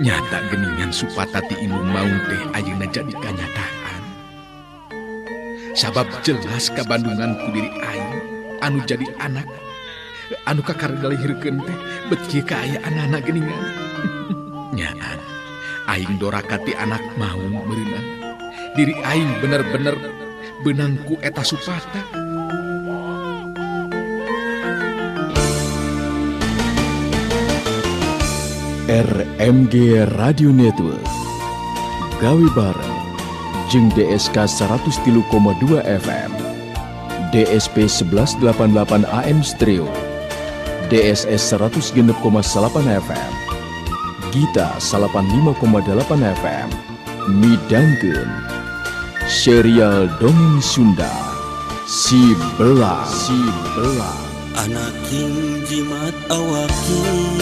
Nyata geningan Supata ti indung maung teh ayeuna jadi kanyataan. Sabab jelas kabandungan ku diri aing anu jadi anak anu kakara dilahirkeun teh bet kieu kaayaanana geuningan. Nyaan aing doraka ti anak maung meureunang. Diri aing bener-bener beunang ku eta Supata. RMG Radio Network gawe bareng jeung DSK 103,2 FM, DSP 1188 AM Stereo, DSS 106,8 FM, Gita 85,8 FM, midangkeun serial Dongeng Sunda Si Belang. Si Belang. Anak king jimat awakin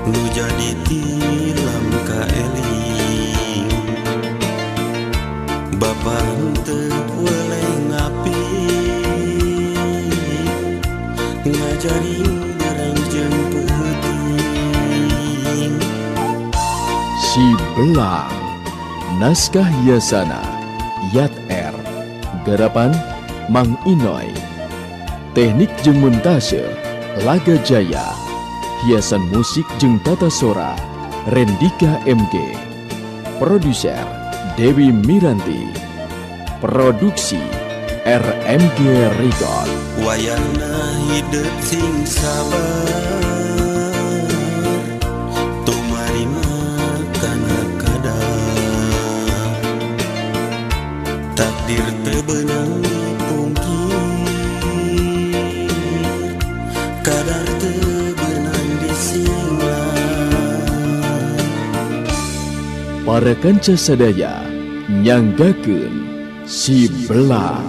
nu jadi tilam kaeling, bapa henteu weleh ngapi ngajarin barang jeung peuting. Si Belang, naskah Yasana, Yat R, garapan Mang Inoy, teknik jeung montase Laga Jaya, hiasan musik jeung tata sora Rendika MG, produser Dewi Miranti, produksi RMG Record. Wayahna hidup sing sabar, tumarima kana kadar, takdir teu beunang dipungkir, kadar teu beunang disinglar. Para kanca sadaya nyanggakeun Si Belang.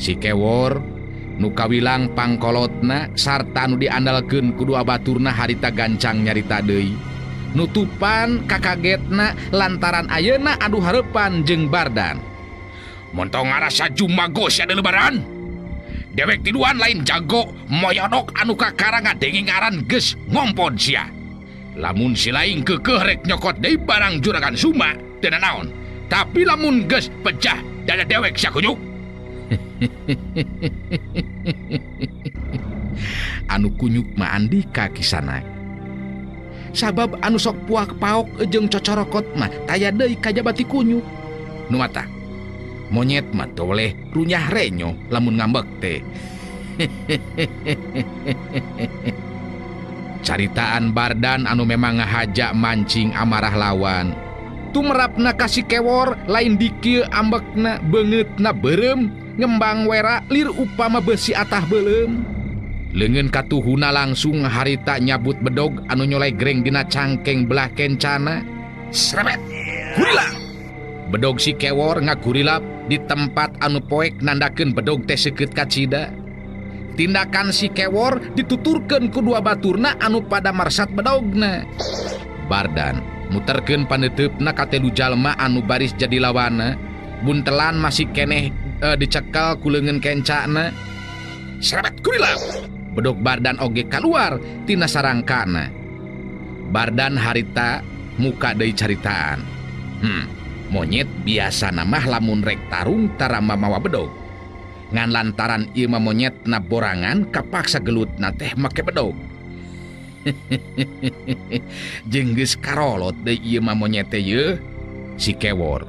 Si Kewor nu kawilang pangkolotna sarta nu diandalkeun ku dua baturna harita gancang nyarita deui. Nutupan kakagetna lantaran ayeuna adu hareupan jeung Bardan. Montong ngarasa jumago sia lebaran. Dewek tiduan lain jago moyodok anu kakara ngadenge ngaran geus ngompon sia. Lamun si lain keukeuh rek nyokot deui barang juragan Suma teu nanaon. Tapi lamun geus pecah dada dewek sia kunyuk. Anu kunyuk mah Andika kisanak. Sabab anu sok puak paok jeung cocorokot mah taya deui kajabati kunyuk. Nu mata monyet mah toleh runyah renyo lamun ngambek teh. Caritaan Bardan anu memang ngahaja mancing amarah lawan. Tumerapna ka si Kewor lain dikieu ambekna beungeutna beureum ngembang wera lir upama besi atah beuleum. Leungeun katuhuna langsung harita nyabut bedog anu nyolai greng dina cangkeng belah kencana. Srebet gurila. Bedog si Kewor ngagurilap di tempat anu poek nandakeun bedog teh seukeut kacida. Tindakan si Kewor dituturkeun ku dua baturna anu pada marsat bedogna. Bardan muterkeun paneuteup-na ka telu jalma anu baris jadi lawana. Buntelan masih keneh dicekel ku leungeun kencana. Srebet gurila. Bedog Bardan oge kaluar tina sarangkana. Bardan harita muka deui caritaan. Monyet biasana mah lamun rek tarung tarama mawa bedog. Ngan lantaran ieu mah monyetna borangan kapaksa gelutna teh make bedog. Jeung geus karolot deui ieu mah monyet teh yeuh. Si Kewor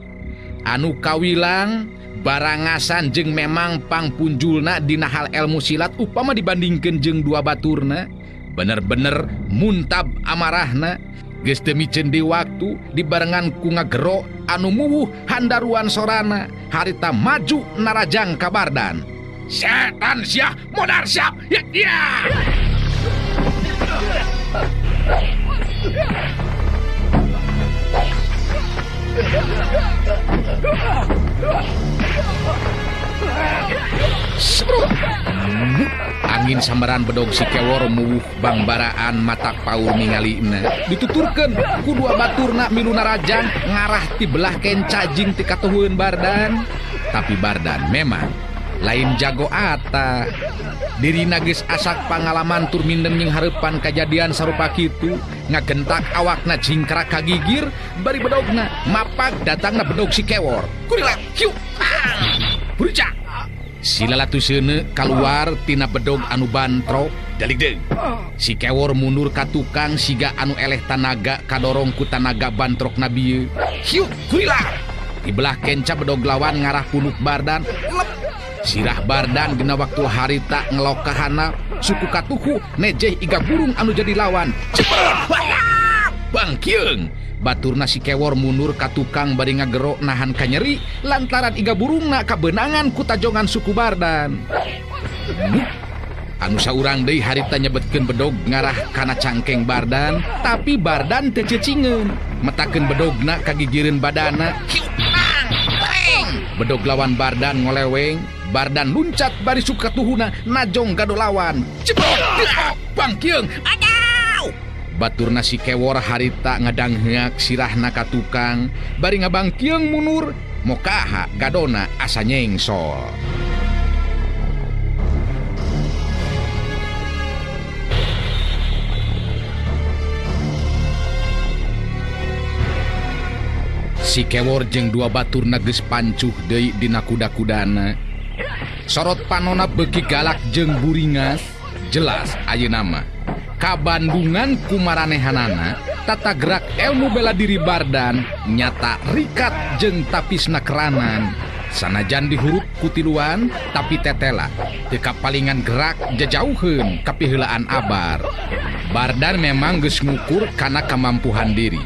anu kawilang barangasan jeung memang pangpunjulna dina hal ilmu silat upama dibandingkeun jeung dua baturna bener-bener muntab amarahna. Geus teu miceun deui waktu dibarengan ku ngagero anu muwuh handaruan sorana harita maju narajang ka Bardan. Setan sia modar siap ya, ya. Sebrut. Angin sambaran bedog si Kewor muwuh bangbaraan matak paur ningalina. Dituturkeun ku dua baturna milu narajang ngarah ti belah kenca jeung ti katuhueun Bardan. Tapi Bardan memang lain jago ata. Dirina geus asak pangalaman tur mindeng jeung hareupan kajadian sarupa kitu, ngagentak awakna jingkrak kagigir bari bedogna mapak datangna bedog si Kewor. Kurilap hiu. Burjak. Silalatu seuneu kaluar tina bedog anu bantrok daligdeung. Si Kewor mundur ka tukang siga anu eleh tanaga kadorong ku tanaga bantrok nabieu. Hiu kurilap. Di belah kenca bedog lawan ngarah punuk Bardan. Lep. Sirah Bardan dina waktu harita ngelok kahana suku katuhu nejeh iga burung anu jadi lawan. Cepet. Bangkieung. Baturna si Kewor mundur ka tukang bari ngagero nahan kanyeri lantaran iga burungna kabeunangan ku tajongan suku Bardan. Anu saurang deui harita nyebetkeun bedog ngarah kana cangkeng Bardan, tapi Bardan teu ceucingeun. Metakeun bedogna kagigireun badana. Bedog lawan Bardan ngoleweng, Bardan luncat bari suka tuhuna najong gado lawan. Cepet. Bangkieung. Baturna si Kewor harita ngadangheak sirahna ka tukang bari ngabangkieung munur mokaha gadona asa nyengsol. Si Kewor jeung dua baturna geus pancuh deui dina kuda-kudana. Sorot panona beuki galak jeung buringas, jelas ayeuna mah kabandungan kumaranehanana tata gerak ilmu bela diri Bardan nyata rikat jeung tapisna keranan. Sanajan dihurup kutiluan tapi tetela teu kapalingan gerak jajauheun kapiheulaan abar. Bardan memang geus ngukur kana kamampuhan diri.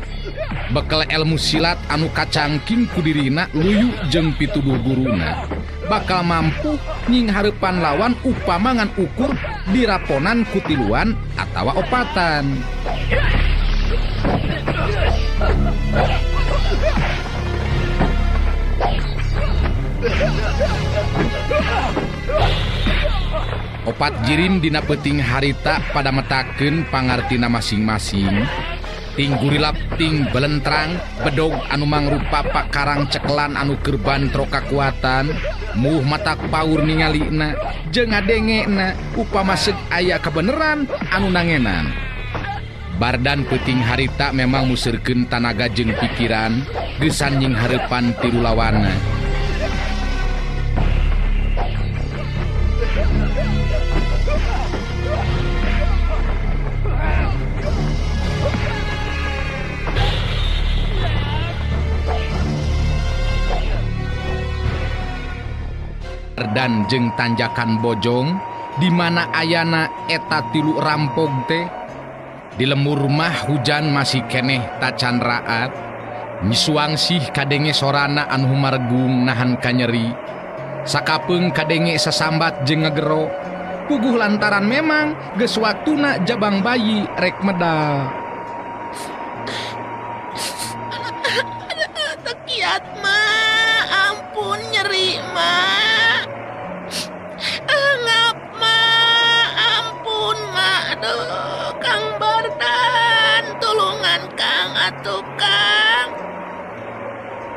Bekel ilmu silat anu kacangking ku dirina luyu jeung pituduh guruna bakal mampu nying hareupan lawan upama ngan ukur diraponan kutiluan atawa opatan. Opat jirim dina peuting harita pada metakeun pangartina masing-masing. Ting gurilap ting belentrang bedog anu mangrupa pakarang cekelan anu keur bantrok kakuatan muh matak paur ningalina jeung ngadengena upama seuk aya kabeneran anu nangenan. Bardan peuting harita memang museurkeun tanaga jeung pikiran geusan nying hareupan tilu lawanna. Dan jeung tanjakan bojong di mana ayana eta tilu rampog teh. Di lemur mah hujan masih keneh tacan raat. Nyisuang sih kadenge sorana anu humargung nahan kanyeri. Sakapeung kadenge sasambat jeung ngagero. Puguh lantaran memang geus waktuna jabang bayi rek medal. Tekiat mah, ampun nyeri mah. Ngap mah, ampun mah, aduh Kang Bardan, tulungan Kang atuh Kang.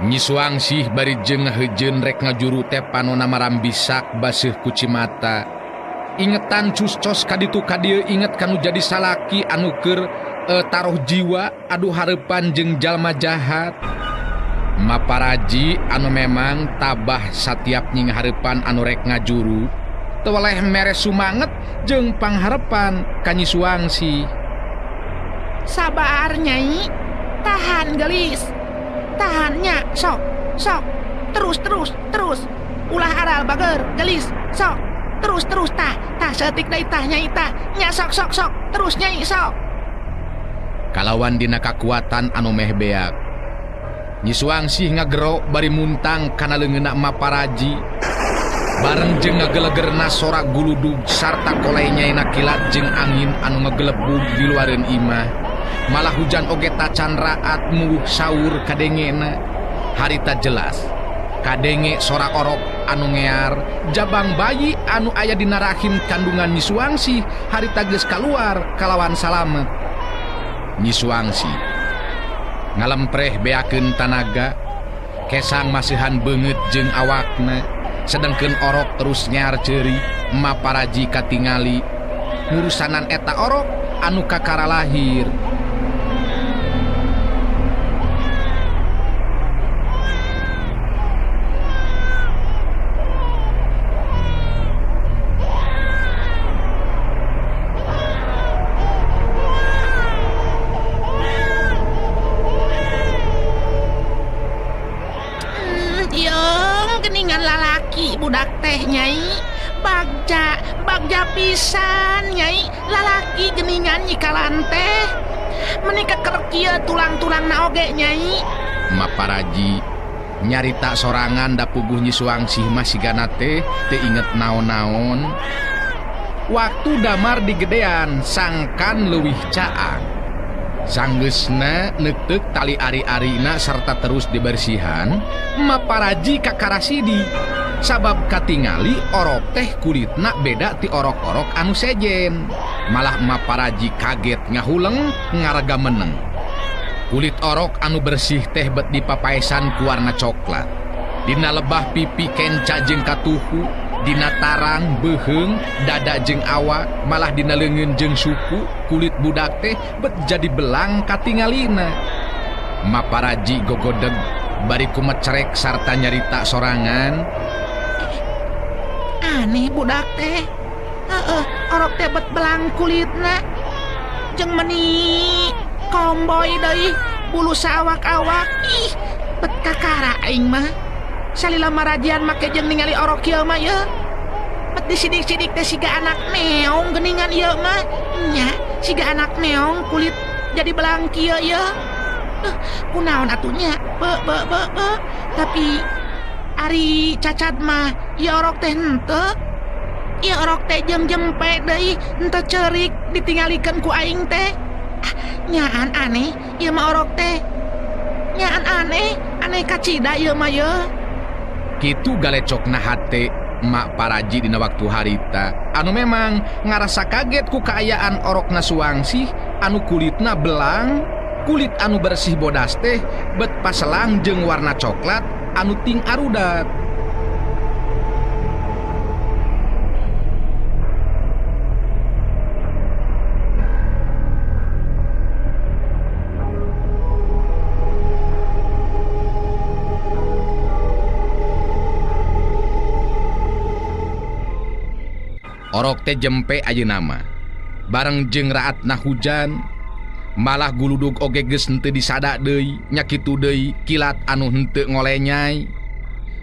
Nyisuang sih bari jeung ngaheujeun rek ngajuru teh panona marambisak baseuh ku cimata. Ingetan cuscos kaditu kadieu inget kanu jadi salaki anu keur taruh jiwa adu hareupan jeung jalma jahat. Maparaji anu memang tabah satiap nying hareupan anu rek ngajuru teu weleh mere sumanget jeung pangharepan ka Nyi Suangsi. Sabar Nyai, tahan gelis. Tahannya sok, sok. Terus terus terus. Ulah aral bager gelis, sok. Terus terus tah, tah saeutik deui tah Nyai tah. Nya sok sok sok, terus Nyai sok. Kalawan dina kakuatan anu meh beak. Nyi Suangsih ngagero bari muntang kana leungeunna Ma Paraji. Bareng jeung ngagelegerna sora guludug sarta kolai nyaina kilat jeung angin anu ngagelebug di luareun imah. Malah hujan oge tacan raat muwuh saur kadengena. Harita jelas kadenge sora orok anu ngear jabang bayi anu aya dina rahim kandungan Nyi Suangsih harita geus kaluar kalawan salamet. Nyi Suangsih ngalempreh beakeun tanaga, kesang masihan beungeut jeung awakna, sedengkeun orok terus ngear ceuri. Ma Paraji katingali ngurusanan eta orok anu kakara lahir. Geningan lalaki budak teh Nyai. Bagja, bagja pisan Nyai. Lalaki geningan nyikalan teh. Menika keur kieu tulang-tulangna oge Nyai. Ma Paraji nyarita sorangan da puguh Nyi Suangsih mah sigana teh teu inget naon-naon. Waktu damar digedean sangkan leuwih caang. Sanggeusna neuteuk tali ari-arina sarta terus dibersihan, Ma Paraji kakarasidi sabab katingali orok teh kulitna beda ti orok-orok anu sejen. Malah Ma Paraji kaget ngahuleng ngaraga meneng. Kulit orok anu bersih teh bet dipapaesan ku warna coklat. Dina lebah pipi kenca jeung katuhu, dina tarang, beuheung, dada jeung awak, malah dina leungeun jeung suku, kulit budak teh bet jadi belang katingalina. Ma Paraji gogodeg bari kumecerek sarta nyarita sorangan. Aneh budak teh. Heeh, orok teh bet belang kulitna. Jeung meni komboy deui bulu saawak-awak. Ih, bet kakara aing mah. Salila marajian make jeung ningali orok ieu mah ye. Bet disidik-sidik teh siga anak meong geuningan ieu mah. Nya, siga anak meong kulit jadi belang kieu ye. Kunaon atuh nya? Be be be be. Tapi ari cacat mah ieu orok teh henteu. Ieu orok teh jeung jempe deui henteu ceurik ditinggalikeun ku aing teh. Ah, nyaan aneh ieu mah orok teh. Nyaan aneh, aneh kacida ieu mah ye. Kitu galecokna hate Mak Paraji dina waktu harita anu memang ngarasa kaget ku kaayaan orokna Suangsih anu kulitna belang, kulit anu bersih bodas teh bet paselang jeung warna coklat anu ting arudat. Orok teh jempe ayeuna mah. Bareng jeung raatna hujan, malah guludug oge geus henteu disada deui, nya kitu deui kilat anu henteu ngolenyai.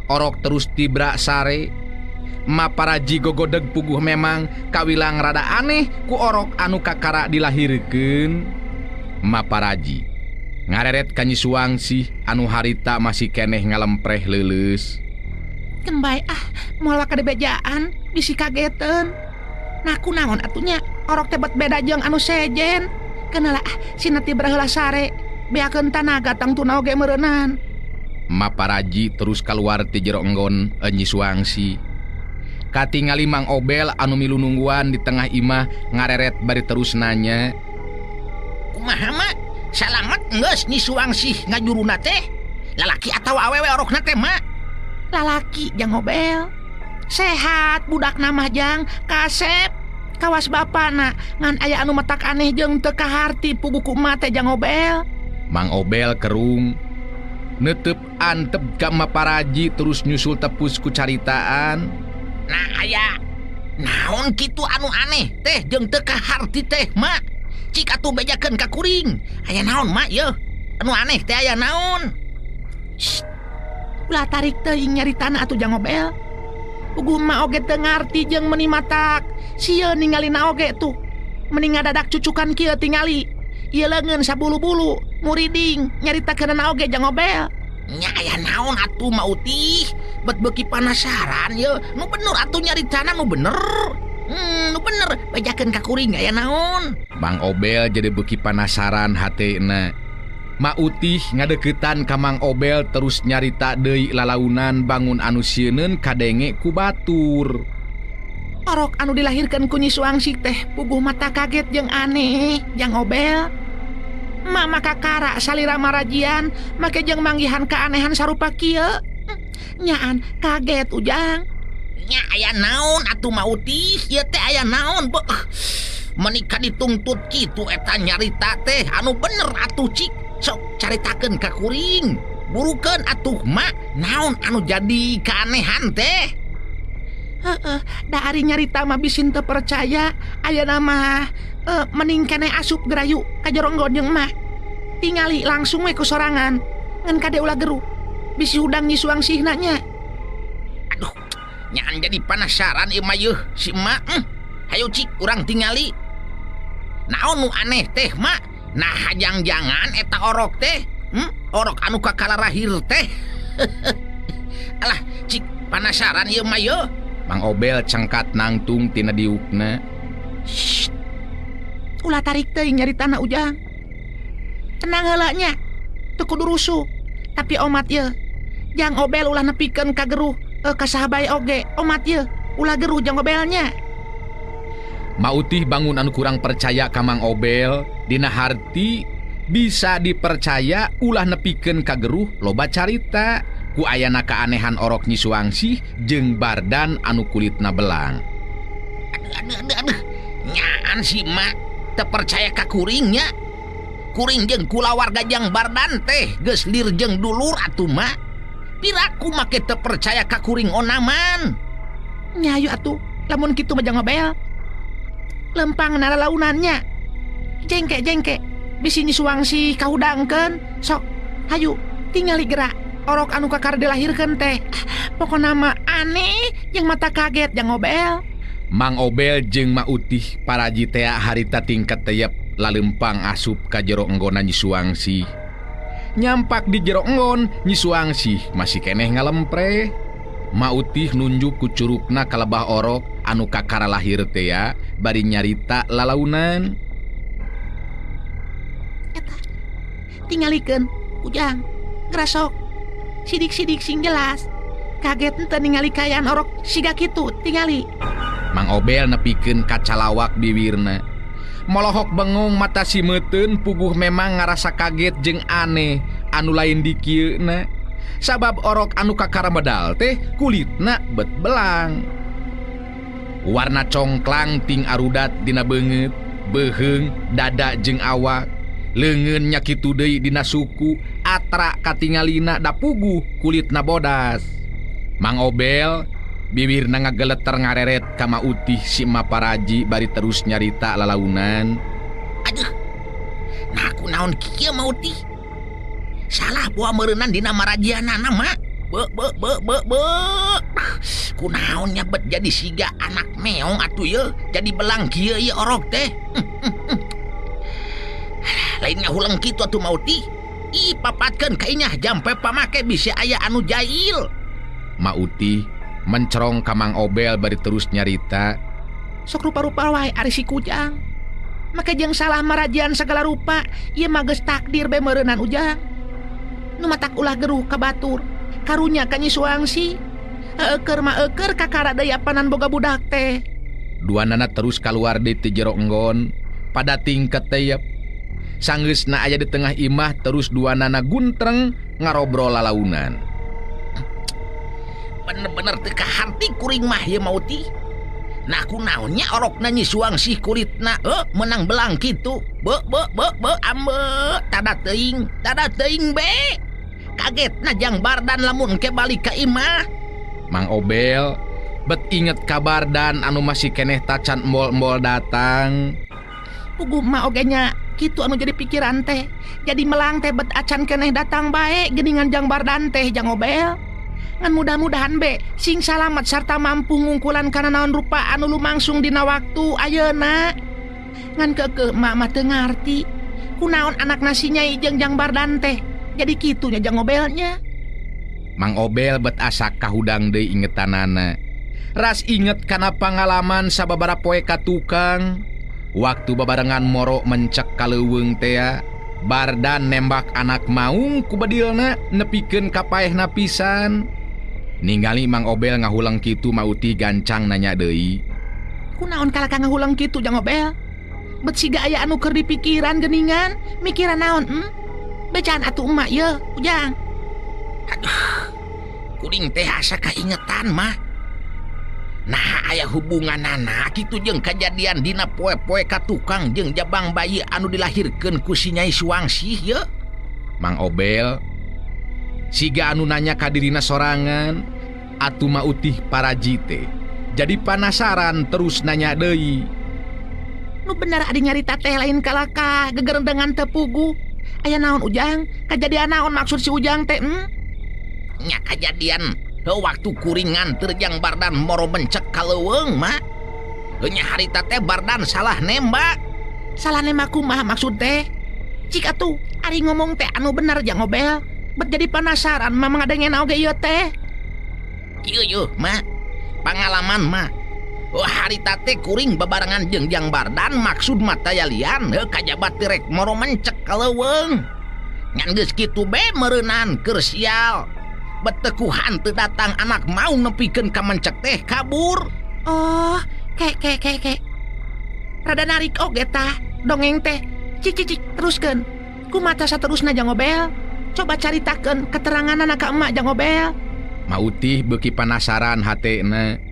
Orok terus tibra sare. Ma Paraji gogodeg puguh memang kawilang rada aneh ku orok anu kakara dilahirkeun. Ma Paraji ngareret ka Nyi Suangsih anu harita masih keneh ngalempreh leuleus. Keun bae ah, moal kadebejaan bisi kageteun. Nah kunaon atuh nya orok teh bet beda jeung anu sejen. Keunlah ah sina tibra heula sare, beakeun tanaga tangtuna oge meureunan. Ma Paraji terus kaluar ti jero enggon Nyi Suangsih. Katingali Mang Obel anu milu nungguan di tengah imah ngareret bari terus nanya. Kumaha mak? Salamet geus Nyi Suangsih ngajuruna teh? Lalaki atawa awewe orokna teh mak? Lalaki jang Obel. Sehat budak nama jang kasep kawas bapana ngan aya anu matak aneh jeung teu kaharti puguh ku emak teh jang Obel. Mang Obel kerung netep antep ka Ma Paraji terus nyusul tepus ku caritaan. Nah aya naon kitu anu aneh teh jeung teu kaharti teh mak. Cik atuh bejakeun ka kuring. Aya naon mak yeuh? Anu aneh teh aya naon? Shh. Ulah tarik teuing nyaritana atuh Jang Obel. Puguh emak oge teu ngarti jeung meuni matak. Sieun ningalina oge tuh. Meni ngadadak cucukan kieu tingali. Ieu leungeun sabulu-bulu, muriding nyaritakeunana oge Jang Obel. Nya aya naon atuh Ma Utih? Bet beuki panasaran yeuh. Nu bener atuh nyaritana nu bener. Nu bener bejakeun ka kuring aya naon? Mang Obel jadi beuki panasaran hatena. Ma Utih ngadeukeutan ka Mang Obel terus nyarita deui lalaunan bangun anu sieuneun kadenge ku batur. Orok anu dilahirkeun ku Nyi Suangsih teh puguh mata kaget jeung aneh Jang Obel. Mama kakara salira marajian make jeung manggihan keanehan sarupa kieu. Nyaan kaget Ujang. Nya aya naon atuh Ma Utih? Ieu teh aya naon? Beuh. Menikah dituntut kitu eta nyarita teh anu bener atuh cik. Sok caritakeun ka kuring. Burukeun atuh mak naon anu jadi keanehan teh. Heeh, da ari nyarita mah bisin teu percaya, ayeuna mah mending keneh asup gerayu ka jero enggon jeung emak. Tingali langsung we ku sorangan. Ngan kade ulah geruh. Bisi hudang Nyi Suangsihna nya. Aduh, nyaan jadi panasaran ieu mah yeuh si emak. Hayu cik urang tingali. Naon nu aneh teh mak? Nah jangan-jangan eta orok teh, orok anu kakalarahir teh. Alah, cik panasaran ieu mah yeuh. Mang Obel cengkat nangtung tina diukna. Shh. Ulah tarik teuing nyaritana Ujang. Tenang heula nya. Teu kudu rusuh. Tapi omat yeuh. Jang Obel ulah nepikeun ka geruh ka saha bae oge. Omat yeuh, ulah geruh Jang Obelnya. Ma Utih bangun anu kurang percaya ka Mang Obel, dina harti bisa dipercaya ulah nepikeun ka geruh loba carita ku ayana keanehan orok Nyi Suangsih jeung Bardan anu kulitna belang. Aduh aduh aduh, nyaan si mak teu percaya ka kuringnya. Kuring jeung kulawarga jang Bardan teh geus lir jeung dulur atuh mak. Piraku make teu percaya ka kuring onaman. Nya hayu atuh, lamun kitu mah Jang Obel. Lempang nalalaunannya. Jengke-jengke bisi Nyi Suangsih kahudangkeun. Sok hayu tingali gerak orok anu kakara dilahirkeun teh. Pokona mah aneh jeung mata kaget Jang Obel. Mang Obel jeung Ma Utih paraji tea harita tingkat teyep lalempang asup ka jero enggona Nyi Suangsih. Nyampak di jero enggon Nyi Suangsih masih keneh ngalempre. Ma Utih nunjuk ku curugna kalebah orok anu kakara lahir tea bari nyarita lalaunan. Eta tingalikeun Ujang ngrasok sidik-sidik sing jelas. Kaget henteu ningali kaayaan orok siga kitu tingali. Mang Obel nepikeun kacalawak biwirna. Molohok bengong mata si meuteun puguh memang ngarasa kaget jeung aneh anu lain dikieuna. Sabab orok anu kakara medal teh kulitna bet belang. Warna congklang ting arudat dina beungeut, beuheung, dada jeung awak. Leungeun nya kitu deui dina suku, atra katingalina da puguh kulitna bodas. Mang Obel bibirna ngageleter ngareret ka Ma Utih si Ma Paraji bari terus nyarita lalaunan. Aduh, nah ku naon kieu Ma Utih? Salah buah meureunan dina marajianana mak. Be be be be be. Kunaon nya bet jadi siga anak meong atuh yeuh, jadi belang kieu ieu orok teh. Lain ngahuleng kitu atuh Ma Utih. Ih papatkeun ka inyah jampe pamake bisi aya anu jail. Ma Utih mencerong ka Mang Obel bari terus nyarita. Sok rupa-rupa wae ari si Kujang. Make jeung salah marajian segala rupa, ieu mah geus takdir bae meureunan Ujang. Nu matak ulah geruh ka batur, karunya ka Nyi Suangsih. Eueur mah eueur kakara deui apanan boga budak teh. Duanana terus kaluar deui ti jero enggon, pada tingkat teyep. Sanggeusna aya di tengah imah terus duanana guntreng ngarobrol lalaunan. Bener-bener teu kaharti kuring mah ieu Ma Utih. Nah kunaonnya orokna Nyi Suangsih kulitna menang belang kitu. Be be be be ambe tada teuing be. Kagetna jang Bardan lamun ke balik ka imah. Mang Obel bet inget ka Bardan anu masih keneh tacan embol-embol datang. Puguh mah oge nya kitu anu jadi pikiran teh. Jadi melang teh bet acan keneh datang bae geuningan Jang Bardan teh Jang Obel. Ngan mudah-mudahan be sing salamat sarta mampu ngungkulan kana naon rupa anu lumangsung dina waktu ayeuna. Ngan keukeuh emak mah teu ngarti kunaon anakna si Nyai jeung Jang Bardan teh. Jadi kitu nya Jang Obelnya. Mang Obel bet asa kahudang deui ingetanana. Ras inget kana pangalaman sababaraha poe ka tukang. Waktu babarengan moro mencek ka leuweung tea, Bardan nembak anak maung ku bedilna nepikeun ka paehna pisan. Ningali Mang Obel ngahuleng kitu Mauti gancang nanya deui. Kunaon kalaka ngahuleng kitu Jang Obel? Bet siga aya anu keur dipikiran geuningan, mikiran naon? Becaan atuh emak yeuh, Ujang. Aduh, kuring teh asa kaingetan mah. Nah, aya hubunganana kitu jeung kajadian dina poe-poe ka tukang jeung jabang bayi anu dilahirkeun ku si Nyai Suangsih yeuh. Mang Obel siga anu nanya ka dirina sorangan, atuh Mautih paraji teh. Jadi panasaran terus nanya deui. Nu bener adi nyarita teh lain kalaka gegerendengan teu puguh. Aya naon Ujang? Kajadian naon maksud si Ujang teh? Nya kajadian waktu kuring nganter Jang Bardan moro mencek ka leuweung mah. Nya harita teh Bardan salah nembak. Salah nembak kumaha maksud teh? Cik atuh ari ngomong teh anu bener Jang Obel. Bet jadi penasaran mah ngadengen oge ieu teh. Kieu yeuh mah. Pangalaman mah. Oh, harita teh kuring babarengan jeung Jang Bardan maksud mata yalian heuh kajabat rek moro mencek ka leuweung. Ngan geus kitu be meureunan keur sial. Betekuhan teu datang anak mau nepikeun ka mencek teh kabur. Oh, ke. Rada narik oge tah dongeng teh. Cik cik teruskeun. Kumaha saterusna Jang Obel? Coba caritakeun keteranganana ka emak Jang Obel. Mautih beuki panasaran hatena.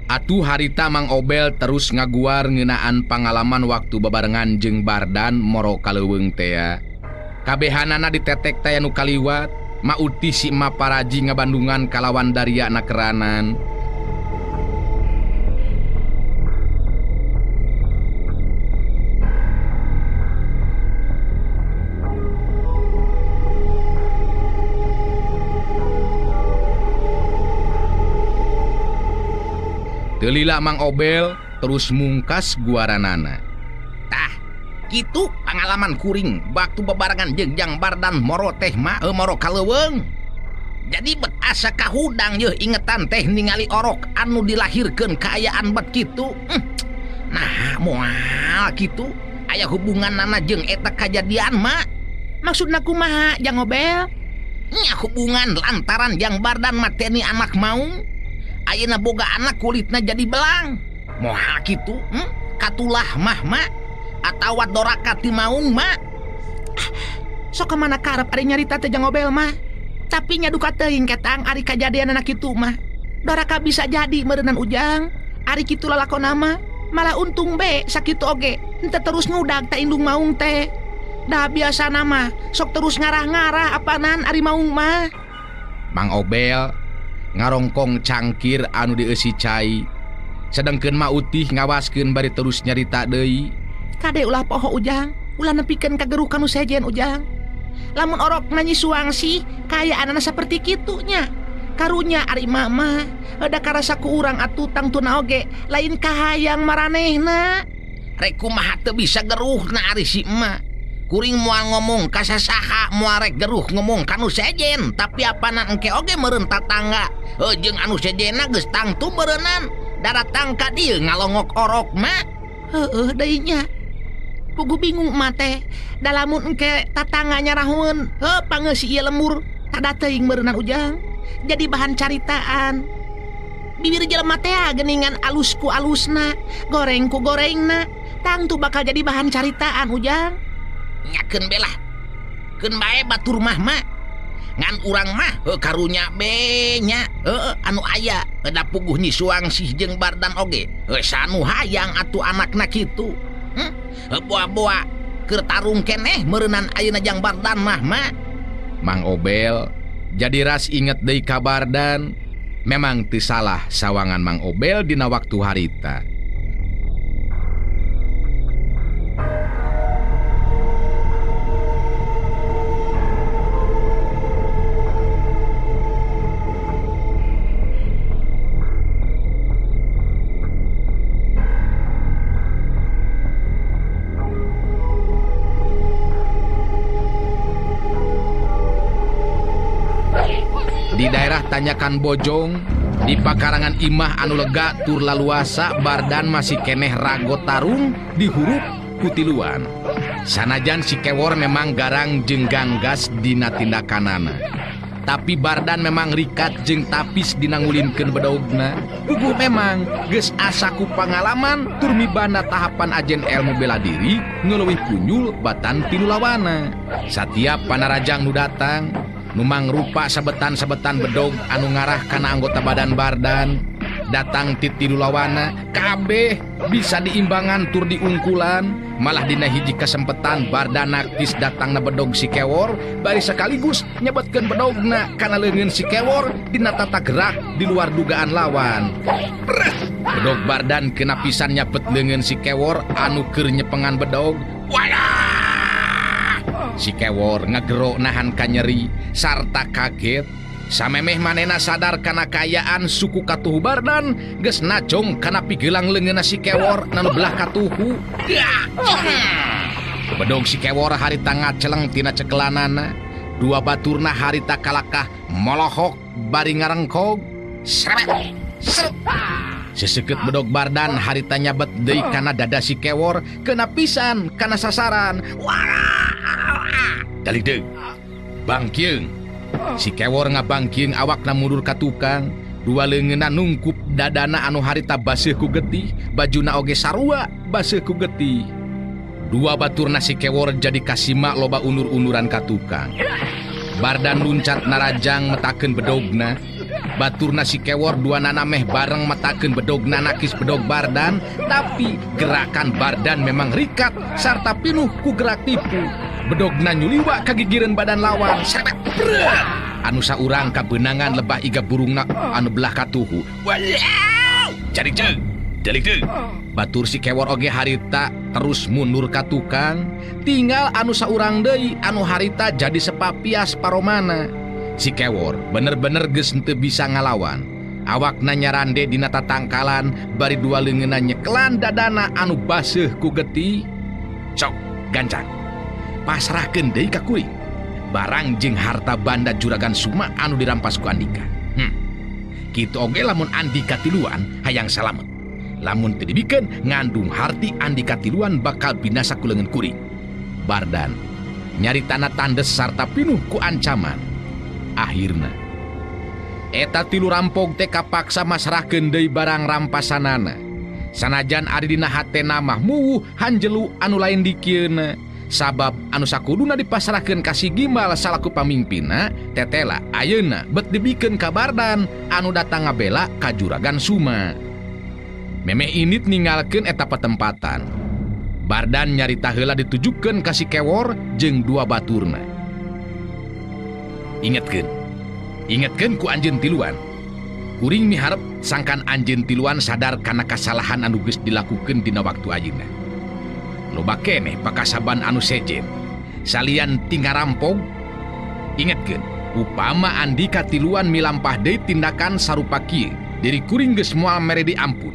Atuh harita Mang Obel terus ngaguar ngeunaan pangalaman waktu babarengan jeung Bardan moro ka leuweung tea. Kabehanana ditetek teh anu kaliwat. Mauti si emak paraji ngabandungan kalawan daria nakeranan. Teu lila Mang Obel terus mungkas guaranana. Tah, kitu pangalaman kuring waktu bebarengan jeung Jang Bardan moro teh mah moro ka leuweung. Jadi bet asa kahudang yeuh ingetan teh ningali orok anu dilahirkeun kaayaan bet kitu. Nah, moal kitu aya hubunganana jeung eta kajadian mah. Maksudna kumaha Jang Obel? Nya hubungan lantaran Jang Bardan mateni anak maung. Ayeuna boga anak kulitna jadi belang. Moal kitu, katulah mah mah. Atawa doraka ti maung mah. Sok kemana karep ari nyarita teh Jang Obel mah. Tapi nya duka teuing ketang ari kajadian anak kitu mah. Doraka bisa jadi meureunan Ujang. Ari kitu lalakona mah malah untung be sakitu oge. Henteu terus ngudag ta indung maung teh. Dah biasana mah sok terus ngarah-ngarah apanan ari maung mah. Mang Obel ngarongkong cangkir anu dieusi cai. Sedengkeun Mautih ngawaskeun bari terus nyarita deui. Kade ulah poho Ujang, ulah nepikeun ka geruh kanu sejen Ujang. Lamun orok Nyi Suangsih kaayaanana saperti kitu nya. Karunya ari mama, da karasa ku urang atuh tangtuna oge lain kahayang maranehna. Rek kumaha teu bisa geruhna ari si emak. Kuring moal ngomong ka sasaha, moal rek geruh ngomong ka nu sejen, tapi apana engke oge meureun tatangga. Heuh jeung anu sejenna geus tangtu meureunnan, daratang ka dieu ngalongok orok mah. Heueuh deui nya. Puguh bingung emak teh, da lamun engke tatangga nyarahoeun, heuh pangeus ieu lemur, tada teuing meureunnan Ujang. Jadi bahan caritaan. Bibir jelema teh geuningan alus ku alusna, goreng ku gorengna, tangtu bakal jadi bahan caritaan Ujang. Nyakeun belah. Keun bae batur mah mah. Ngan urang mah heuh karunya be nya, heuh anu aya da puguh Nyi Suangsih jeung Bardan oge. Heuh sanu hayang atuh anakna kitu. Boa-boa keur tarung keneh meureunan ayeuna Jang Bardan mah mah. Mang Obel jadi ras inget deui ka Bardan. Memang teu salah sawangan Mang Obel dina waktu harita. ditanyakan bojong di pakarangan imah anu lega tur laluasa Bardan masih keneh rago tarung dihurup kutiluan. Sanajan si Kewor memang garang jeung ganggas dina tindakanana. Tapi Bardan memang rikat jeung tapis dina ngulinkeun bedogna. Puguh memang geus asa ku pangalaman tur mibanda tahapan ajen ilmu bela diri ngeleuwih kunyul batan tilu lawana. Satiap panarajang nu datang nu mangrupa sabetan-sabetan bedog anu ngarah kana anggota badan Bardan datang ti tilu lawana kabeh bisa diimbangan tur diungkulan. Malah dina hiji kasempetan Bardan naktis datangna bedog si Kewor bari sekaligus nyebetkeun bedogna kana leungeun si Kewor dina tata gerak di luar dugaan lawan. Bedog Bardan kena pisan nyabet leungeun si Kewor anu keur nyepengan bedog. Walah! Si Kewor ngagero nahan kanyeri sarta kaget. Samemeh manena sadar kana kaayaan suku katuhu Bardan geus najong kana pigelang leungeunna si Kewor nanu belah katuhu. Bedog si Kewor harita ngaceleng tina cekelanana. Dua baturna harita kalakah molohok bari ngarengkog. Seret seret. Seseukeut bedog Bardan harita nyabet deui kana dada si Kewor kena pisan kana sasaran. Wah! Daligdeug. Bangkieung. Si Kewor ngabangking awakna mundur ka tukang, dua leungeunna nungkup dadana anu harita baseuh ku getih, bajuna oge sarua baseuh ku getih. Dua baturna si Kewor jadi kasima loba unur-unuran ka tukang. Bardan luncat narajang metakeun bedogna. Baturna si Kewor dua nana meh bareng metakeun bedogna nakis bedog Bardan, tapi gerakan Bardan memang rikat sarta pinuh ku gerak tipu. Bedogna nyuliwa kagigireun badan lawan. Seret. Anu saurang kabeunangan lebah iga burungna anu belah katuhu. Walaw! Jarik jeung. Delik deuk. Batur si Kewor oge harita terus mundur ka tukang. Tinggal anu saurang deui anu harita jadi sepapias paromana. Si Kewor bener-bener geus henteu bisa ngalawan. Awakna nyarande dina tatangkalan bari dua leungeunna nyekelan dadana anu baseuh ku getih. Cok gancang. Pasrahkeun deui ka kuring. Barang jeung harta banda Juragan Suma anu dirampas ku Andika. Kitu oge lamun Andika tiluan hayang salamet. Lamun teu dibikeun ngandung harti Andika tiluan bakal binasa ku leungeun kuring. Bardan nyaritana tandes sarta pinuh ku ancaman. Akhirna eta tilu rampok teh kapaksa masrahkeun deui barang rampasanana. Sanajan ari dina hatena mah muwuh hanjelu anu lain dikieuna. Sabab anu sakuduna dipasrahkeun ka si Gimbal salaku pamimpinna tetela ayeuna bet dibikeun ka Bardan anu datang ngabela ka Juragan Suma. Memeh init ninggalkeun eta patempatan. Bardan nyarita heula ditujukeun ka si Kewor jeung dua baturna. Ingetkeun. Ingetkeun ku anjeun tiluan. Kuring miharep sangkan anjeun tiluan sadar kana kasalahan anu geus dilakukeun dina waktu ayeuna. Loba keneh pakasaban anu sejen salian tinggal rampog. Ingetkeun, upama Andika tiluan milampah deui tindakan sarupa kieu, diri kuring geus moal mere diampun.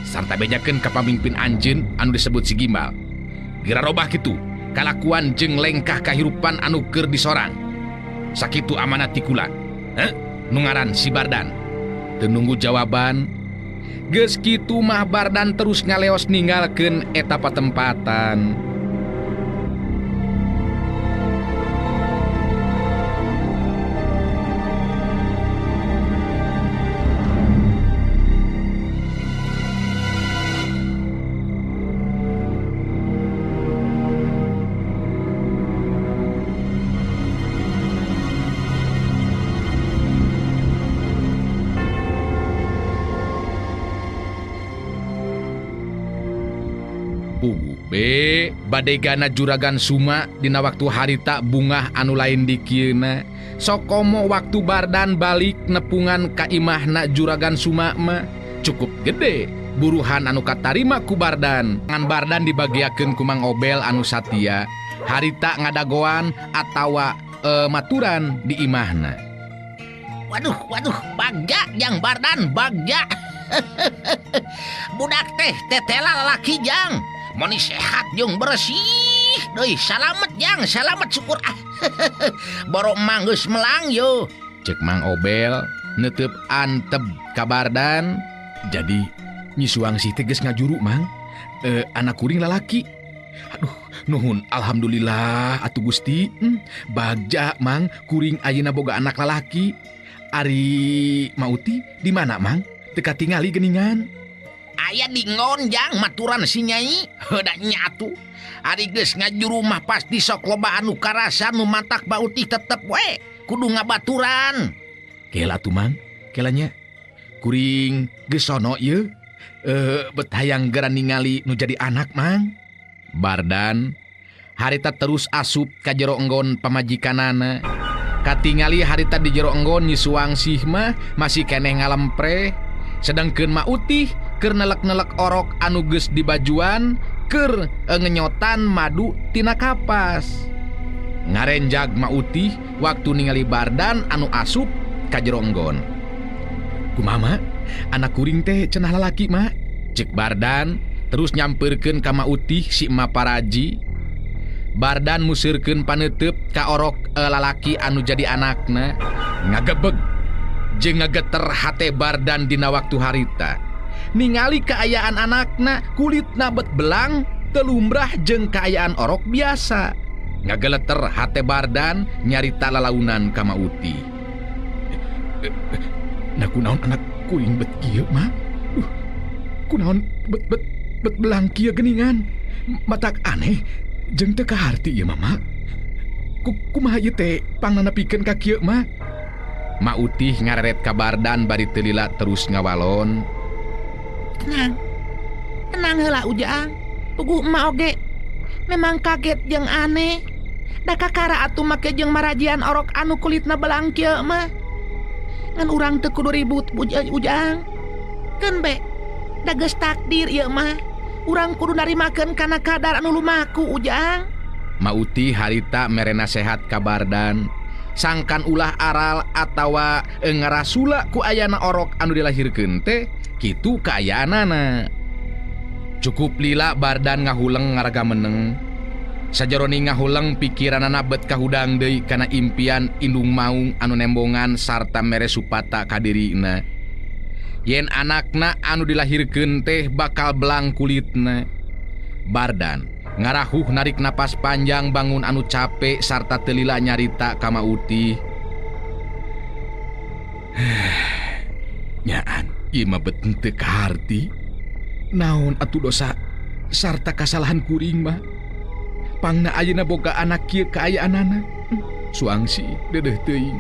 Sarta bejakeun ka pamimpin anjeun anu disebut si Gimbal. Geura robah kitu kalakuan jeung lengkah kahirupan anu keur disorang. Sakitu amanat ti kula. Heh, nu ngaran si Bardan. Teu nunggu jawaban. Geus kitu mah Bardan terus ngaleos ninggalkeun eta patempatan. B badegana Juragan Suma dina waktu harita bungah anu lain dikieuna. Sokomo waktu Bardan balik nepungan ka imahna Juragan Suma mah cukup gede buruhan anu katarima ku Bardan. Ngan Bardan dibagiakeun ku Mang Obel anu satia harita ngadagoan atawa maturan di imahna. Waduh, waduh, bagja jang Bardan, bagja. Budak teh tetela lalaki jang. Moni sehat jeung bersih deui, salamet jang, salamet syukur ah. Boro mah geus melang yo. Cek Mang Obel netep antep kabardan. Jadi Nyi Suangsih teh geus ngajuru Mang. Anak kuring lalaki. Aduh, nuhun alhamdulillah atuh Gusti. Bagja Mang kuring ayeuna boga anak lalaki. Ari Mauti di mana Mang? Teu katingali geuningan. Aya di ngonjang maturan si Nyai. Heuda nyatu. Ari geus ngajuru mah pasti sok loba anu karasa nu matak Mauti tetep we kudu ngabaturan. Kela tuh Mang, kelanya kuring geus sono ieu. Bet hayang geura ningali nu jadi anak Mang. Bardan harita terus asup ka jero enggon pamajikanana. Katingali harita di jero enggon Nyi Suangsih mah masih keneh ngalempre. Sedangkeun Ma Utih keur nelek-nelek orok anu geus dibajuan keur ngenyotan madu tina kapas. Ngarenjag Ma Utih waktu ningali Bardan anu asup ka jero enggon. Kumaha Ma? Anak kuring teh cenah lalaki Ma. Cek Bardan terus nyamperkeun ka Ma Utih si Emak Paraji. Bardan museurkeun paneuteub ka orok lalaki anu jadi anakna. Ngagebeg jeung ngageter hate Bardan dina waktu harita. Ningali kaayaan anakna kulitna bet belang teu lumrah jeung kaayaan orok biasa. Ngageleter hate Bardan nyarita lalaunan ka Ma Utih. Nah kunaon anak kuring bet kieu Ma? Kunaon bet bet bet belang kieu geuningan? Matak aneh jeung teu kaharti ieu mah Ma. Kumaha ieu teh pangnanapikeun ka kieu Ma? Ma Utih ngareret ka Bardan bari teu lila terus ngawalon. Tenang. Tenang heula Ujang. Puguh emak oge memang kaget jeung aneh. Da kakara atuh make jeung marajian orok anu kulitna belang kieu mah. Ngan urang teu kudu ribut Ujang. Keun be. Da geus takdir ieu mah. Urang kudu narimakeun kana kadar anu lumaku Ujang. Ma Utih harita mere nasehat ka Bardan. Sangkan ulah aral atawa ngarasula ku ayana orok anu dilahirkeun teh kitu kaayaanana. Cukup lila Bardan ngahuleng ngaraga meneng. Sajaroni ngahuleng pikiranana bet kahudang deui kana impian indung maung anu nembongan sarta mere supata ka dirina. Yen anakna anu dilahirkeun teh bakal belang kulitna. Bardan ngarahuh narik napas panjang bangun anu capek sarta teu lila nyarita ka Ma Utih. Nyaan ieu mah bet henteu kaharti. Naon atuh dosa sarta kasalahan kuring mah? Pangna ayeuna boga anak kieu kaayaanana. Suangsi deudeuh teuing.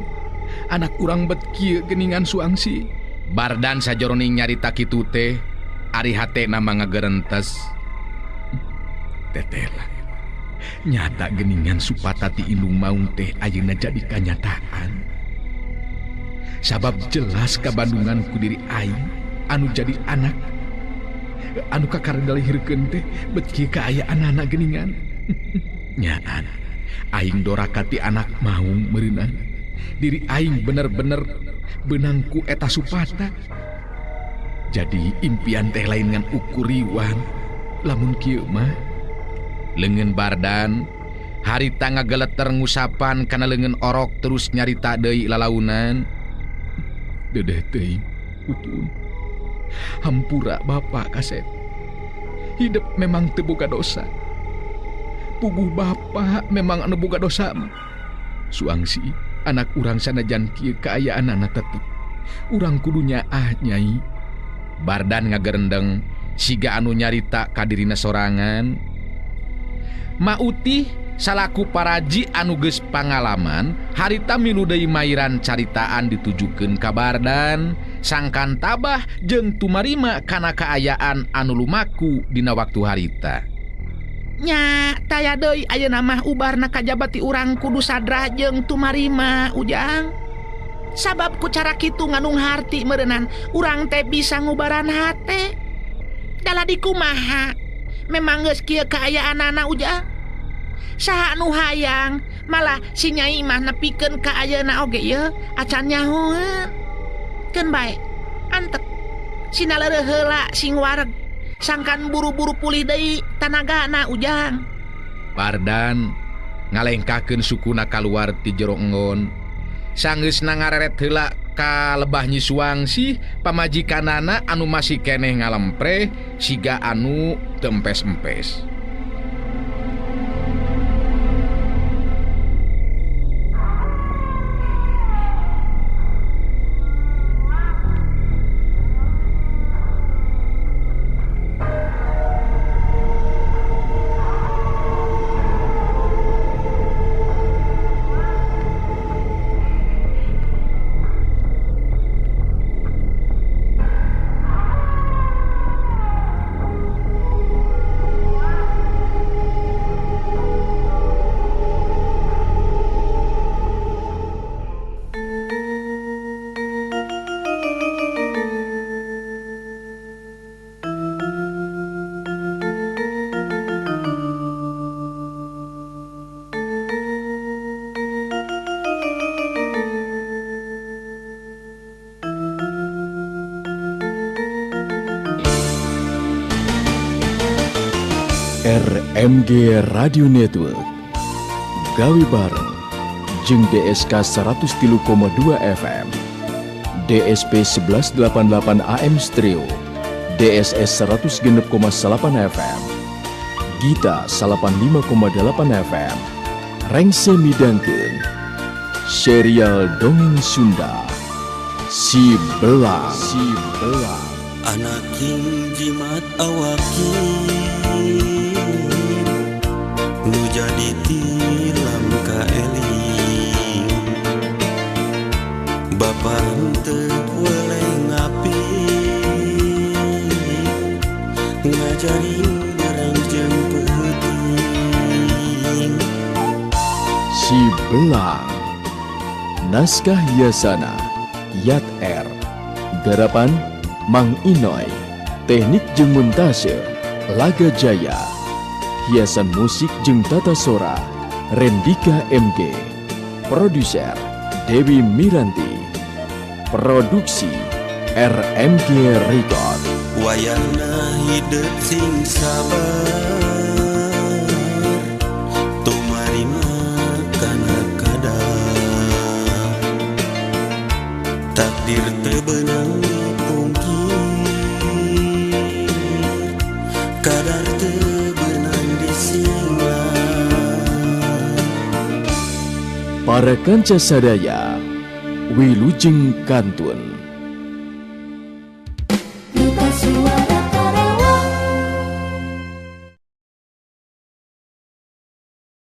Anak urang bet kieu geuningan Suangsi. Bardan sajoroning nyarita kitu teh ari hatena mah ngagerentes. Tetela. Nyata geningan supata ti indung maung teh ayeuna jadi kanyataan. Sabab jelas kabandungan ku diri aing anu jadi anak anu kakara dilahirkeun teh bet kieu kaayaanana geuningan. Nyaan aing doraka ti anak maung meureunang. Diri aing bener-bener benangku eta supata. Jadi impian teh lain ngan ukur riwang. Lamun kieu mah. Leungeun Bardan harita ngageleter ngusapan kana leungeun orok terus nyarita deui lalaunan. Deudeuh teuing utun. Hampura bapak kasep. Hidup memang teu boga dosa. Puguh bapak memang anu boga dosa mah. Suangsi anak urang sanajan kieu kaayaanana tetep. Urang kudu nyaah Nyai. Bardan ngagerendeng siga anu nyarita ka dirina sorangan. Ma Utih salaku paraji anu geus pangalaman harita milu deui mairan caritaan ditujukeun ka Bardan sangkan tabah jeung tumarima kana kaayaan anu lumaku dina waktu harita. Nya taya deui ayeuna mah ubarna kajabati urang kudu sadrah jeung tumarima Ujang. Sabab ku cara kitu nganung harti meureunnan urang teh bisa ngubaran hate. Dala dikumaha? Memang geus kieu kaayaanana Ujang. Saha nu hayang malah si Nyai mah nepikeun ka ayeuna oge ieu acan nyahoeun. Keun bae antep sina leureuh heula sing wareg. Sangkan buru-buru pulih deui tanagana Ujang. Bardan ngalengkakeun sukuna kaluar ti jero enggon. Sanggeusna ngareret heula ka lebah Nyi Suangsih, pamajikanana anu masih keneh ngalempre siga anu teu empes-empes. RMG Radio Network gawe bareng jeung DSK 103,2 FM, DSP 1188 AM Stereo, DSS 106,8 FM, Gita 85,8 FM, Rengse midangkeun serial Dongeng Sunda Si Belang. Si Belang. Anak king jimat awakin nu jadi tilam kaeling, bapa henteu weleh ngapi ngajarin barang jeung peuting. Si Belang. Naskah Yasana Yat R, garapan Mang Inoy, teknik jeung montase Laga Jaya, hiasan musik jeung tata sora Rendika MG, produser Dewi Miranti, produksi RMG Record. Wayahna hidup sing sabar, tumarima kana kadar, takdir teu beunang dipungkir, kadar teu beunang disinglar. Para kanca sadaya, wilujeng kantun. Duta Suara.